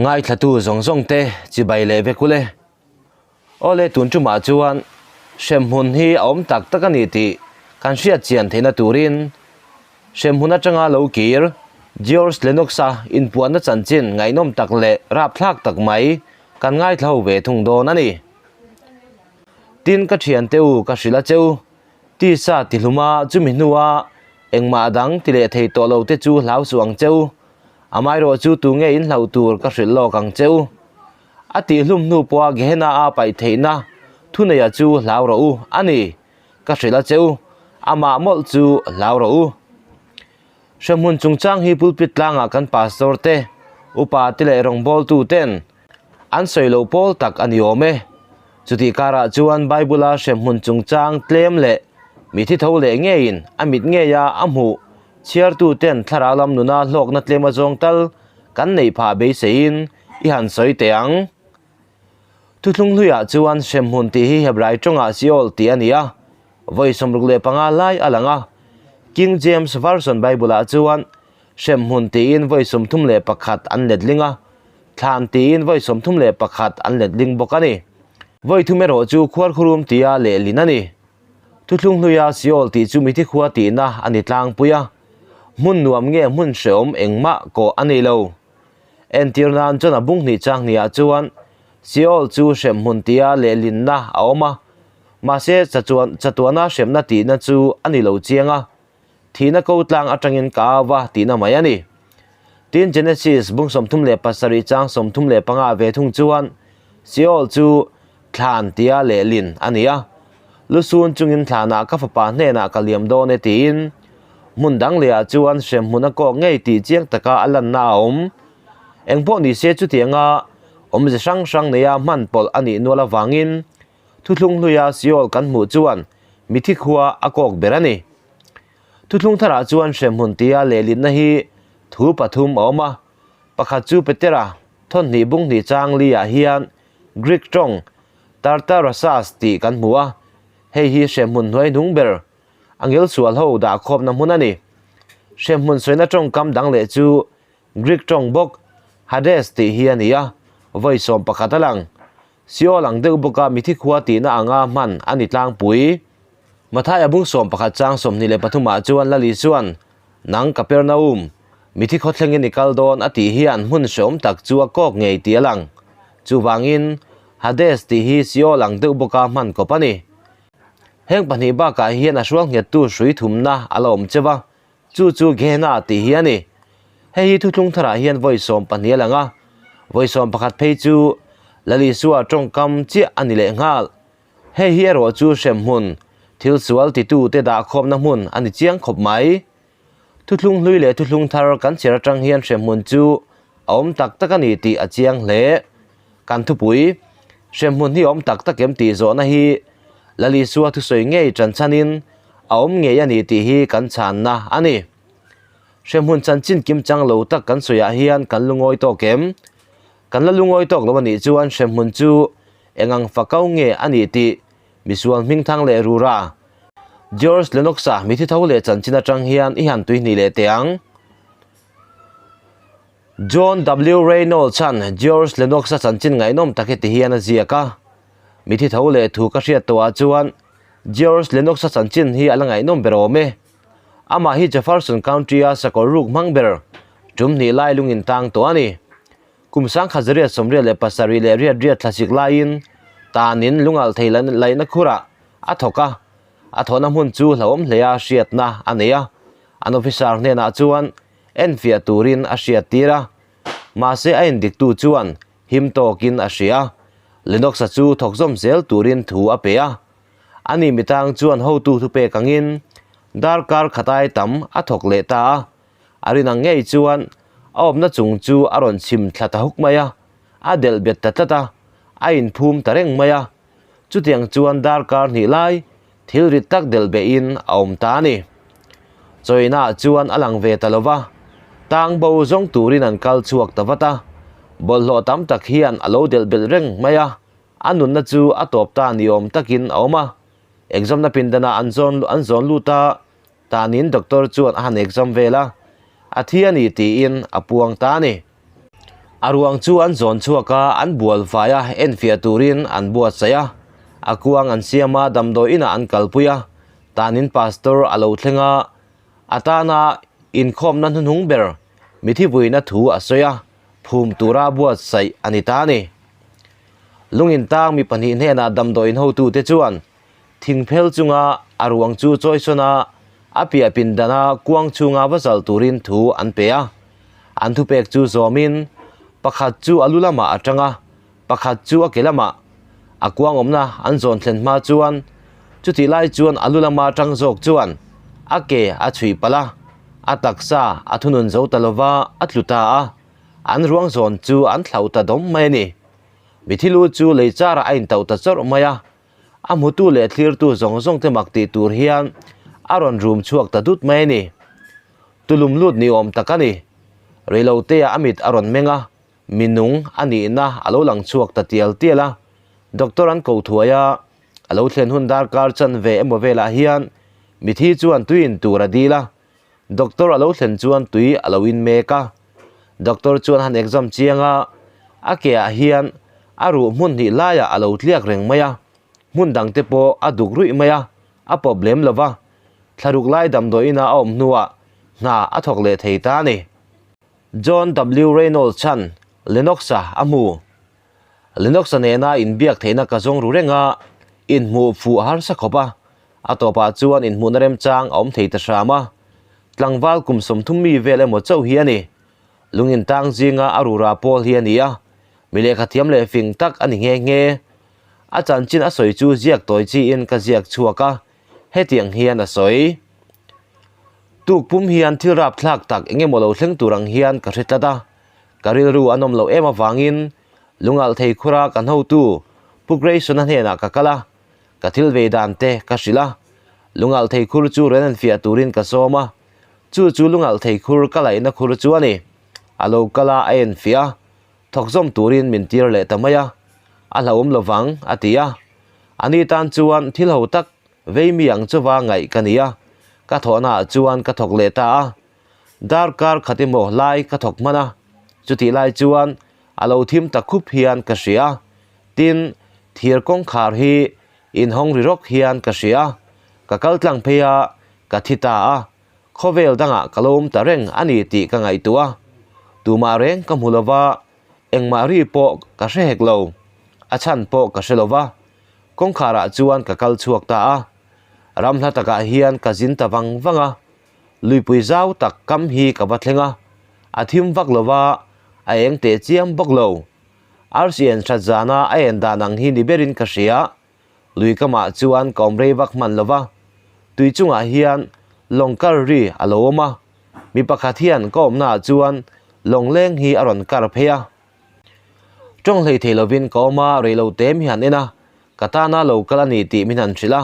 Ngaithlatu zawng zawng te chibai leh vek ule. Awle tun tumah chuan hremhmun hi a awm tak tak a ni tih kan hriat chian theihna turin hremhmun atanga lo kir George Lennox-a inpuanna chanchin ngaihnawm tak leh rapthlak tak mai kan ngaithla ho ve thung dawn a ni. Tin ka thiante u ka hrilh a cheu tisa tihluma chumi hnua engmah dang ti leh thei tawh lo te chu hlau suh ang cheu. Amaherawh chu tunge in hlauh tur ka hrilh lawk ang cheu. A tihhlum hnu pawha Gehenna a paih theihna thuneia chu hlau rawh u a ni. Ka hrilh a cheu, amah mawlh chu hlau rawh u. Hremhmun chungchang hi pulpit tlangah kan pastor te, upa te leh rawngbawltu ten an sawi lo pawl tak a ni awm e. Chutih karah chuan Bible-a hremhmun chungchang tlem leh mithi tho leh ngeiin a mit ngeia a hmuh chhiartu ten thlarau lam nuna hlawkna tlem a zawng tal kan neih phah beiseiin i han sawi teh ang. Thuthlung hluiah chuan hremhmun tih hi Hebrai tawngah Sheol tih a ni a, vawi 65 lai a lang a. King James Version Bible-ah chuan hremhmun tiin vawi 31 an letling a, thlan tiin vawi 31 an letling bawk a ni. Vawi thum erawh chu khuarkhurum tia lehlin a ni. Thuthlung hluia Sheol tih chu mithi khua tihna a ni tlangpui a, hmun nuam nge hmun hrehawm engmah kawh a nei lo. Entir nan chuan a bung hnih chang hniah chuan Sheol chu hremhmun tia lehlinna a awm a, mahse chachuan chatuana hremna tihna chu a ni lo chiang a, thihna ko tlang atangin ka au a tihna mai a ni. Tin Genesis bung 37 chang 35 ve thung chuan Sheol chu Thlan tia lehlin a ni a, lusun chungin thlanah ka fapa hnenah ka liam dawn e tiin hmun dang lehah chuan hremhmun a kawk ngei tih chiang taka a lanna a awm. Engpawh ni se chutianga awmze hrang hrang neia hman pawlh a nih nual avangin thuthlung hluia Seol kan hmuh chuan mithi khua a kawk ber a ni. Thuthlung tharah chuan hremhmun tia lehlinna hi thu pathum a awm a, pakhat chu Petera thawnhnih bung hnih chang liah hian Greek tawng Tartarasas tih kan hmu a, hei hi hremhmun hnuai hnung ber angel sual ho dahkhawpna hmun a ni. Hremhmun sawina tawngkam dang leh chu Greek tawng bawk Hades tih hi a ni a, vawi 11 a lang. Seol ang deuh bawka mithi khua tihna anga hman a ni tlangpui. Mathaia bung 11 chang 23 ah chuan Lali chuan Nang Kapernaum, mithi khawthlengin i kal dawn a tih hian hmun hreawm tak chu a kawk ngei tih a lang. Chuvangin, Hades tih hi Seol ang deuh bawka hman kawp a ni. Heng pahnih bakah hian a hrual nghettu hrui thumna a la awm cheu a, chu chu Gehenna tih hi a ni. Hei hi thuthlung tharah hian vawi 12 a lang a, vawi 11 phei chu Lal Isua tawngkam chiah a ni lehnghal. Hei hi erawh chu hremhmun, thil sual titute dahkhawmna hmun a ni chiang khawp mai. Thuthlung hlui leh thuthlung thar kan chhiar atang hian hremhmun chu a awm tak tak a ni tih a chiang hle. Kan thupui, hremhmun hi a awm tak tak em tih zawhna hi Lal Isua thusawi ngei tanchhanin a awm ngei a ni tih hi kan chhanna a ni. Hremhmun chanchin kim chang lo tak kan sawiah hian kan lungawi tawk em? Kan la lungawi tawk lo a nih chuan hremhmun chu Eng ang fakau nge a nih tih misual hmingthang leh rura George Lennox-a mithi tho leh chanchin atang hian i han tuihnih leh teh ang. John W. Reynolds-a'n George Lennox-a chanchin ngaihnawm tak heti hian a ziak a, Mithi tho leh thu ka hriat tawhah chuan George Lennox-a chanchin hi a la ngaihnawm ber awm e. Amah hi Jefferson County-a sakawr ruk hmang ber tum hnih lai lungin tang tawh a ni. Kum sangkhat zariat sawmriat leh pasarih leh riat riat thlasik laiin tanin lungalh thei laihna khurah a thawk a, a thawhna hmun chu hlauhawm hlea hriatna a nei a, an officer hnenah chuan enfiah turin a hriattir a, mahse a indiktu chuan him tawkin a hria a, Lennox-a chu thawk zawm zel turin thu a pe a, ani mitang chuan hotu thupek angin darkar khatai tam a thawk leh ta a. A rin ang ngei chuan a awmna chung chu a rawn chhim thla ta huk mai a, a delh bet ta tlat a, a inphum ta reng mai a. Chutiang chuan darkar hnih lai thil rit tak delh behin a awm ta a ni. Chawina chuan a lang ve ta lo va, tang bo zawng turin an kal chhuak ta vat a, bawlhhlawh tam tak hian a lo delh belh reng mai a, a nunna chu a tawp ta ni awm takin a awm a. Exam na pindanah an zawn an zawn lut a, Tanin doctor chuan a han exam vel a, a thi a ni tiin a puang ta a ni. A ruang chu an zawn chhuak a, an bual fai a, enfiah turin an buatsaih a. A kuang an siam a, damdawi inah an kalpui a. Tanin pastor a lo thleng a, a tana inkhawmna hnuhnung ber mithi vuina thu a sawi a, phum tura buatsaih a ni ta a ni. Lungin tang mi pahnih hnenah damdawiin hotute chuan Thingphel chunga a ruang chu chawisawn a, a piah pindana kuang chhunga va zal turin thu an pe a. An thupek chu zawmin pakhat chu a lu lamah a tang a, pakhat chu a ke lamah. A kuang awmna an zawn thlen hma chuan chutih lai chuan a lu lama tang zawk chuan a ke a chhuih palh a, a taksa a thunun zo ta lova a tlu ta a, an ruang zawn chu an thlauh ta dawm mai a ni. Mithi lu chu lei charah a intauh ta chawrh mai a. A hmutu leh thlirtu zawng zawng te mak tih tur hian a rawn rum chhuak ta dut mai a ni. Tulum lut ni awm tak a ni. Reilotea a mit a rawn meng a, mi nung a nihna a lo lang chhuak ta tial tial a. Doctor an ko thuai a, a lo thlen hun darkar chanve emaw velah hian mithi chuan tui in tur a dil a. Doctor a lo thlen chuan tui a lo in mek a. Doctor chuan han exam chiang a, a ke ah hian a ruh hmun hnih laiah a lo tliak reng mai a, hmun dang te pawh a duk ruih mai a, a pawp lem lo va. Thlaruk lai damdawi ina a awm hnuah hna a thawk leh thei ta a ni. John W. Reynolds chan Lennox-a a hmu. Lennox-a nena inbiak theihna ka zawng ru reng a, inhmuh fuh a harsa khawp a, A tawpah chuan inhmuhna remchang a awm thei ta hram a, tlangval kum 30 mi vel emaw chauh hi a ni. Lungin tang zinga a rura pawl hi a ni a, mi lehkha thiam leh fing tak a ni nghe nghe. A chanchin a sawi chu ziak tawi chiin ka ziak chhuak a, hetiang hian a sawi. Tuk pum hian thil rapthlak tak eng emaw lo thleng tur ang hian ka hre tlat a, ka rilru a nawm loh em avangin lungalh thei khura kan hotu Pu Grayson-a hnenah ka kal a, Ka thil vei dan te ka hrilh a, lungalh thei khur chu rawn en fiah turin ka sawm a, chu chu lungalh thei khur ka laihna khur chu a ni. A lo kal a, a en fiah a, thawk zawm turin min tir leh ta mai a, a hlauhawm lo vang, a ti a. A ni tan chuan thil ho tak vei mi ang chuva ngaih ka ni a, ka thawhna ah chuan ka thawk leh ta a. Darkar khat emaw lai ka thawk hman a, chutih lai chuan a lo thim ta khup hian ka hria a, Tin, thir kawngkhar hi inhawng ri rawk hian ka hria a, ka kal tlang phei a, ka thi ta a, khawvel dangah ka lo awm ta reng a ni tih ka ngaihtuah a. Tumah reng ka hmu lo va, engmah ri pawh ka hre hek lo, a chhan pawh ka hre lo va, kawngkharah chuan ka kal chhuak ta a. Ram hla takah hian ka zin ta vang vang a, luipui zau tak kam hi ka va thleng a, a thim vak lo va, a eng teh chiam bawk lo. Arsi en that zana a en dan ang hi ni berin ka hria. Lui kamah chuan ka awm rei vak hman lo va, tui chungah hian lawng kar ri a lo awm a, mi pakhat hian ka awmnaah chuan lawng leng hi a rawn kar phei a. Tawng hlei thei lovin ka awm a, rei lo te mi han en a, ka tana lo kal a ni tih min han hrilh a.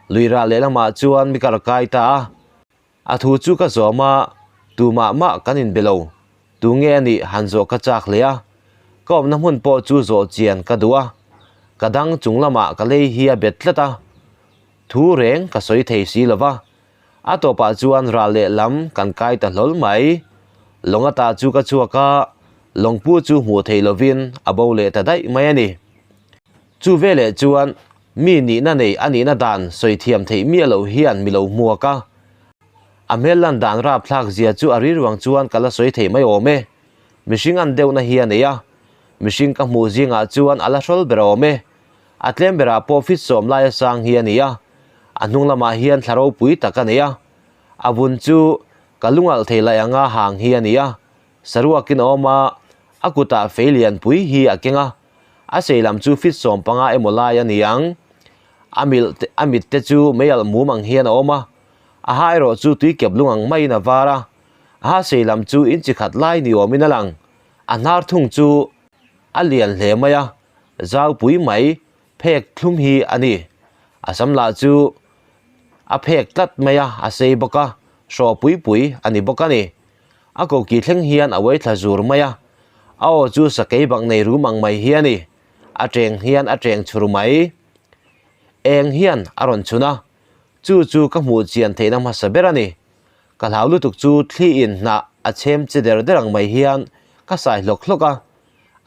Lui rah lehlamah chuan mi kar kai ta a. A thu chu ka zawm a, tumah mah kan inbe lo. Tu nge a nih han zawh ka chak hle a, ka awmna hmun pawh chu zawh chian ka duh a, ka dang chung lamah ka lei hi a bet tlat a, thu reng ka sawi thei si lo va, a tawpah chuan ral leh lam kan kai ta hlawl mai. Lawng ata chu ka chhuak a, lawngpu chu hmuh theih lovin a bo leh ta daih mai a ni. Chu veleh chuan mi nihna nei a nihna dan sawi thiam theih miah loh hian mi lo hmuak a. A hmel lan dan rapthlak zia chu a riruang chuan ka la sawi theih mai awm e. Mihring an deuhna hi a nei a, mihring ka hmuh zingah chuan a la hrawl ber awm e. A tlem berah pawh fit sawm laia sang hi a ni a, a hnung lamah hian thla ropui tak a nei a. A vun chu ka lungalh thei laih anga hang hi a ni a, saruakin a awm a, a kutah fei lianpui hi a keng a. A sei lam chu fit 15 emaw lai a ni ang. A mil te a mit te chu meialh mum ang hian a awm a, a ha erawh chu tui kep lung ang maiin a var a. A ha sei lam chu inchi khat lai ni awmin a lang. A hnar thung chu a lian hle mai a, zau pui mai phek thlum hi a ni. A sam lah chu a phek tlat mai a, a sei bawk a, hraw pui pui a ni bawk a ni. A koki thleng hian a uai thla zur mai a, a aw chu sakei bak nei rum ang mai hi a ni. A cheng hian a cheng chhur mai. Eng hian a rawn chhun a, chu chu ka hmuh chian theihna hmasa ber a ni. Ka hlau lutuk chu thli in hnah a chhem che der der ang mai hian ka sai hlawk hlawk a.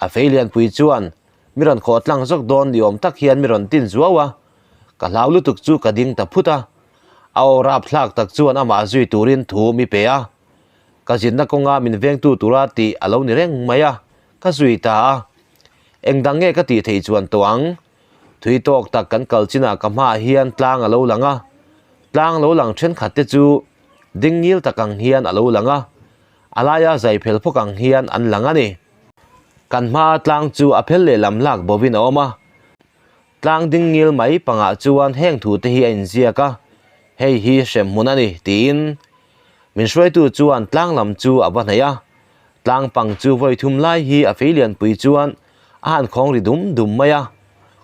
A fei lianpui chuan mi rawn khawh tlang zawk dawn ni awm tak hian mi rawn tin zuau a, ka hlau lutuk chu ka ding ta phut a. A aw rap thlak tak chuan amah zui turin thu mi pe a. Ka zinna kawnga min vengtu tura tih a lo ni reng mai a, ka zui ta a. Eng dang nge ka tih theih chuan tawh ang? Thui tawk tak kan kal chinah ka hmaah hian tlang a lo lang a, tlang lo lang thenkhat te chu ding ngil tak ang hian a lo lang a, a laia zai phel phawk ang hian an lang a ni. Kan hmaa tlang chu a phel lehlam lak bovin a awm a, tlang ding ngil mai pangah chuan heng thu te hi a inziak a, hei hi hremhmun a ni tiin min hruaitu chuan tlang lam chu a va hnaih a, Tlang pang chu vawi thum lai hi a fei lianpui chuan a han khawng ri dum dum mai a,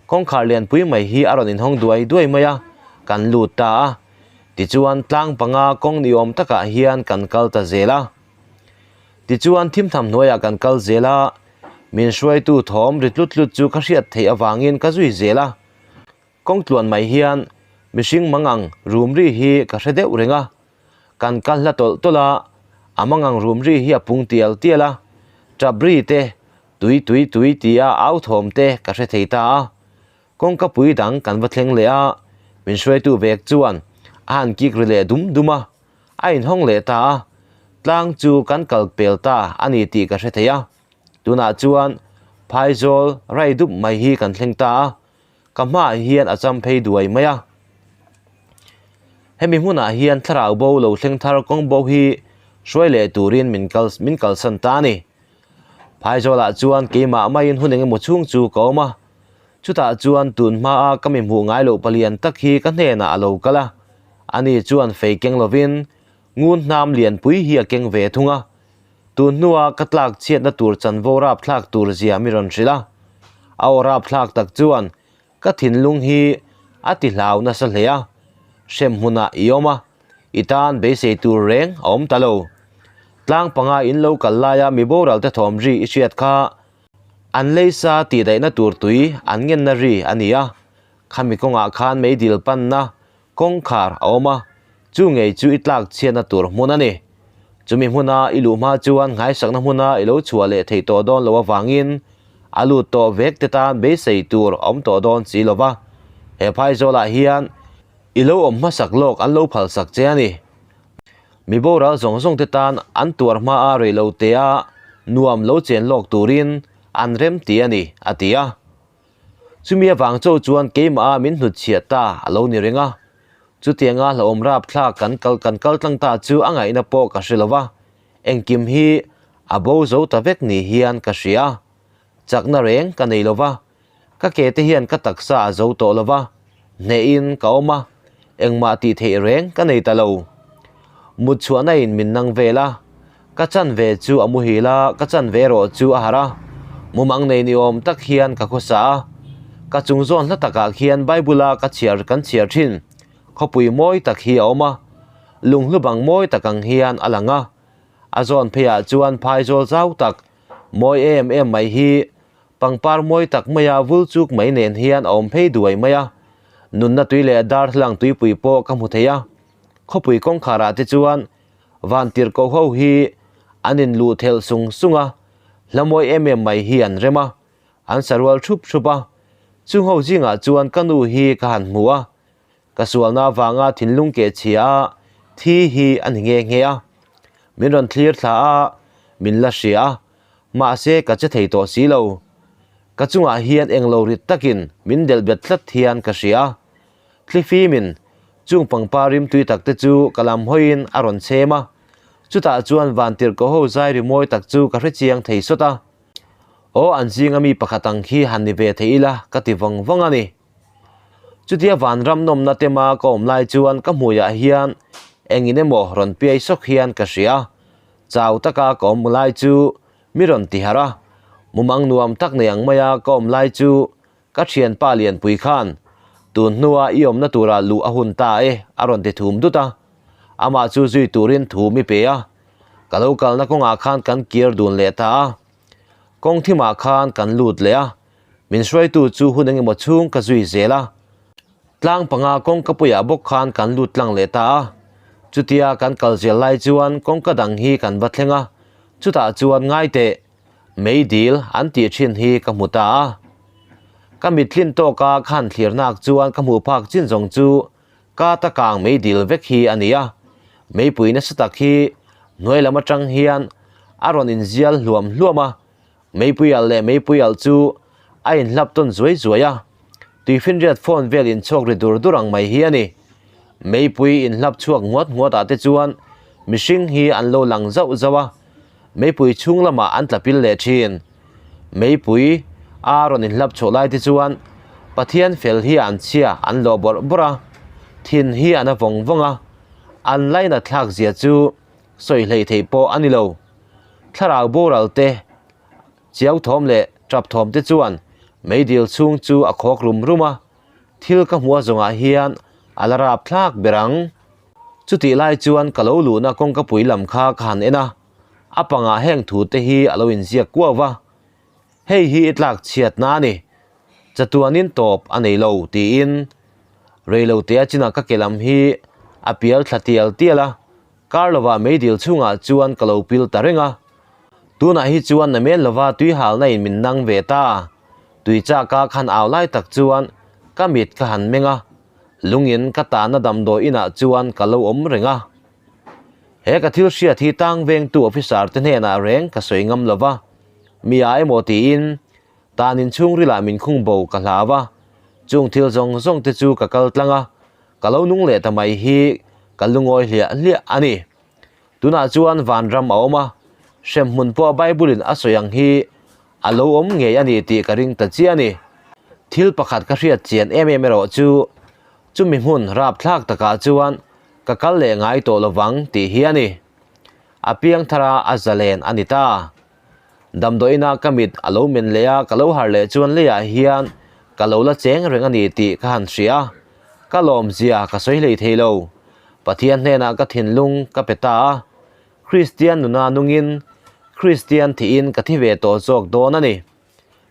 kawngkhar lianpui mai hi a rawn inhawng duai duai mai a, kan lut ta a. Tichuan tlang panga kawng ni awm takah hian kan kal ta zel a. Tichuan thimtham hnuaiah kan kal zel a, min hruaitu thawm ri tlut tlut chu ka hriat theih avangin ka zui zel a. Kawng tluan mai hian mihring mangang rum ri hi ka hre deuh reng a, Kan kal hla tawlh tawlh a, a mangang rum ri hi a pung tial tial a, tap ri te, tui tui tui tia au thawm te ka hre thei ta a. Kawngka pui dang kan va thleng leh a, min hruaitu vek chuan a han kik ri leh dum dum a, a inhawng leh ta a, tlang chu kan kal pel ta a ni tih ka hre thei a. Tunah chuan phaizawl rai dup mai hi kan thleng ta a, Ka hmaah hian a cham phei duai mai a. Hemi hmunah hian thlarau bo lo thleng thar kawng bo hi hruai leh turin min kal min kalsan ta a ni. Phaizawlah chuan keimah maiin hun engemaw chhung chu ka awm a. Chutah chuan tun hmaa ka mi hmuh ngai loh palian tak hi ka hnenah a lo kal a. Ani chuan fei keng lovin ngun hnam lianpui hi a keng ve thung a. Tun hnua ka tlak chhiatna tur chanvo rap thlak tur zia mi rawn hrilh a, a aw rap thlak tak chuan ka thinlung hi a ti hlau nasa hle a, hrem hmunah i awm a, i tan beisei tur reng a awm ta lo. Tlang panga in lo kal laia mi boral te thawm ri i hriat kha an leisa tihdaihna tur tui an ngenna ri a ni a, khami kawngah khan meidil panna Kawngkhar a awm a, chu ngei chu i tlak chhiatna tur hmun a ni. Chumi hmuna i luh hma chuan nghaisakna hmuna i lo chhuah leh theih tawh dawn loh avangin a lut tawh vek te tan beisei tur a awm tawh dawn si lo va. He phaizawlah hian i lo awm hmasak lawk an lo phalsak che a ni. Mi boral zawng zawng te tan an tuar hmaa rei lo tea nuam lo chen lawk turin an rem ti a ni, a ti a. Chumi avang cho chuan keimah a min hnutchhiah ta a lo ni reng a. Chutianga hlauhawm rapthlak kan kal kan kal tlang ta chu a ngaihna pawh ka hre lo va, engkim hi a bo zo ta vek ni hian ka hria a. Chakna reng ka nei lo va, ka ke te hian ka taksa a zo tawh lo va, hnehin ka awm a, Engmah tih theih reng ka nei ta lo. Mut chhuahna in min nang vel a, ka chan ve chu a muhil a, ka chan ve erawh chu a harh a. Mumang nei ni awm tak hian ka khawsa a. Ka chung zawn hla takah khian Bible a ka chhiar kan chhiar thin. Khawpui mawi tak hi a awm a, lunghlu bang mawi tak ang hian a lang a. A zawn pheiah chuan phaizawl zau tak, mawi em em mai hi Pangpar mawi tak maia vul chuk mai nen hian a awm phei duai mai a, nunna tui leh darthlalang tuipui pawh ka hmu thei a. Khawpui kawngkharah te chuan vantirhkoh ho hi an inluh thelh sung sung a, hla mawi em em mai hi an rem a, an sarual thup thup a. Chung ho zingah chuan ka nu hi ka han hmu a, ka sualna avanga thinlung keh chhia a thi hi a ni nghe nghe a. Min rawn thlir thla a, min la hria a, Mahse ka che thei tawh si lo. Ka chungah hian englo rit takin min delh bet tlat hian ka hria. Thlifimin chung pangpar rimtui tak te chu ka lam hawiin a rawn chhem a. Chutah chuan vantirhkoh ho zai ri mawi tak chu ka hre chiang thei sawt a. Aw an zinga mi pakhat ang khi han ni ve thei ila ka ti vawng vawng a ni. Chutia vanram nawmna tema ka awm lai chuan ka hmuiah hian engin emaw rawn piai sawk hian ka hria. Chau taka ka awm lai chu mi rawn ti harh a, mumang nuam tak nei ang maia ka awm lai chu ka thianpa Lianpui khan tun hnua i awmna tura luh a hun ta e a rawn ti thum dut a, amah chu zui turin thu mi pe a, ka lo kalna kawngah khan kan kir dun leh ta a, kawng thimah khan kan lut leh a, min hruaitu chu hun engemaw chhung ka zui zel a. Tlang panga kawngka puiah bawk khan kan lut tlang leh ta a, chutia kan kal zel lai chuan kawngka dang hi kan va thleng a, chutah chuan ngai teh. Meidil an tih thin hi ka hmu ta a. Ka mittlin tawka ka han thlirnak chuan ka hmuh phak chin zawng chu ka ta kang meidil vek hi a ni a. Meipui nasa tak hi hnuai lam atang hian a rawn inzial hluam hluam a. Meipui alh leh meipui alh chu a inhlap tawn zuai zuai a, tuifinriat phone vel inchhawk ri dur dur ang mai hi a ni. Meipui inhlap chhuak nguat nguat ah te chuan mihring hi an lo lang zauh zauh a, meipui chhung lamah an tla pil leh thin. Meipui a rawn inhlap chhuah lai te chuan Pathian fel hi an chhia an lawh bawrh bawrh a, thin hi an a vawng vawng a, an lainat thlak zia chu sawi hleih theih pawh a ni lo. Thlarau boral te, chiau thawm leh tap thawm te chuan meidil chhung chu a khawk rum rum a, thil ka hmuh a zawngah hian a la rap thlak ber ang. Chutih lai chuan ka lo luhna kawngkapui lam kha ka han en a, a pangah heng thu te hi a lo inziak kuau va, Hei hi i tlak chhiatna a ni, chatuanin tawp a nei lo tiin reilotea chinah ka ke lam hi a pial thla tial tial a, Kar lovah meidil chhungah chuan ka lo pil ta reng a, tunah hi chuan na men lova tui halna in min nang ve ta. Tui chaka khan au lai tak chuan ka mit ka han meng a, lungin ka tahna damdawi inah chuan ka lo awm reng a. He ka thil hriat hi tang vengtu officer te hnenah reng ka sawi ngam lova, mi a emaw tiin tan inchhungrilah min khung bo ka hlau a, chung thil zawng zawng te chu ka kal tlang a, Ka lo nung leh ta mai hi ka lungawi hliah hliah a ni. Tunah chuan vanram a awm a, hremhmun pawh Bible-in a sawi ang hi a lo awm ngei a ni tih ka ring ta chiah a ni. Thil pakhat ka hriat chian em em erawh chu chumi hmun rapthlak takah chuan ka kal leh ngai tawh lovang tih hi a ni. A piangthara a zalen a ni ta. Damdawiina ka mit a lo men leh a, ka lo harh leh chuan leiah hian ka lo la cheng reng a ni tih ka han hria a, ka lawmzia ka sawi hlei thei lo. Pathian hnenah ka thinlung ka pe ta a, Kristian nuna nungin Kristian thihin ka thi ve tawh zawk dawn a ni.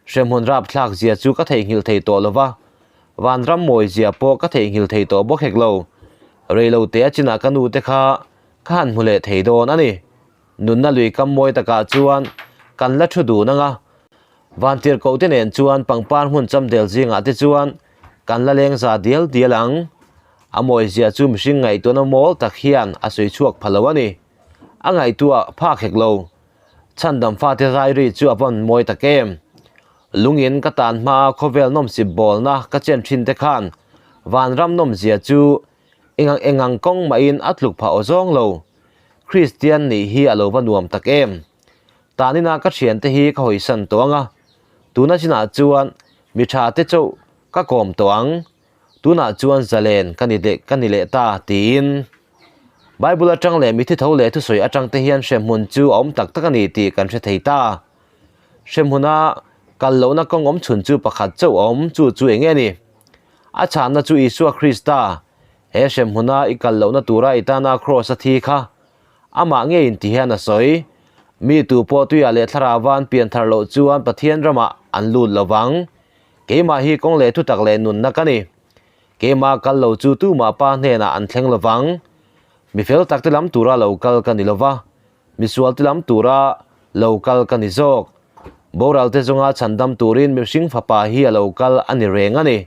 Hremhmun rapthlak zia chu ka theihnghilh thei tawh lo va, vanram mawi zia pawh ka theihnghilh thei tawh bawk hek lo. Reilote a chinah ka nute kha ka han hmu leh thei dawn a ni. Nunna lui kam mawi takah chuan kan la thu dun ang a, vantirhkoh te nen chuan pangpar hmun chamdel zingah te chuan kan la leng za dial dial ang. A mawizia chu mihring ngaihtuahna mawl tak hian a sawi chhuak pha lo a ni. A ngaihtuah phak hek lo. Chhandam fate zai ri chu a vawn mawi tak em. Lungin ka tan hmaa khawvel nawmsip bawlna ka chen thin te khan vanram nawmzia chu engang engang kawng mahin a tluk phah aw zawng lo. Kristian nih hi a lo va nuam tak em? Tanina ka thiante hi ka hawisan tawh ang a, tuna chinah chuan mi tha te chauh ka kawm tawh ang, tunah chuan zalen ka ni leh ka ni leh ta tiin. Bible atang leh mithi tho leh thusawi atang te hian hremhmun chu a awm tak tak a ni tih kan hre thei ta. Hremhmuna kal lohna kawng awm chhun chu pakhat chauh a awm, chu chu eng nge ni? A chhanna chu Isua Krista He hremhmuna i kal lohna tura i tana Kraws a thi kha amah ngeiin ti hian a sawi. Mi tu pawh tuiah leh thlarauva an pian thar loh chuan Pathian ramah an lut lo vang. Keimah hi kawng leh thutak leh nunna ka ni. Keimah kal lo chu tumah Pa hnenah an thleng lo vang. Mi fel takte lam tura lo kal ka ni lo va, mi sualte lam tura lo kal ka ni zawk. Boralte zawnga chhandam turin mihring fapa hi a lo kal a ni reng a ni.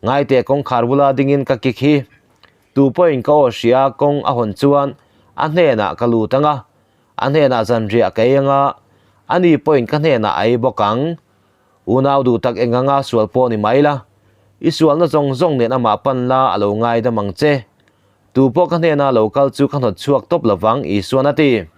Ngaite kawngkhar bula dingin ka kik hi. Tu pawhin ka aw hria kawng a hawn chuan a hnenah ka lut ang a, a hnenah zanriah ka ei ang a, ani pawhin ka hnenah a ei bawk ang. Unau duh tak eng anga sual pawh ni mai la, i sualna zawng zawng nen amah pan la a lo ngaidam ang che. Tu pawh ka hnena lo kal chu ka hnawt chhuak tawp lovang Isuan a ti.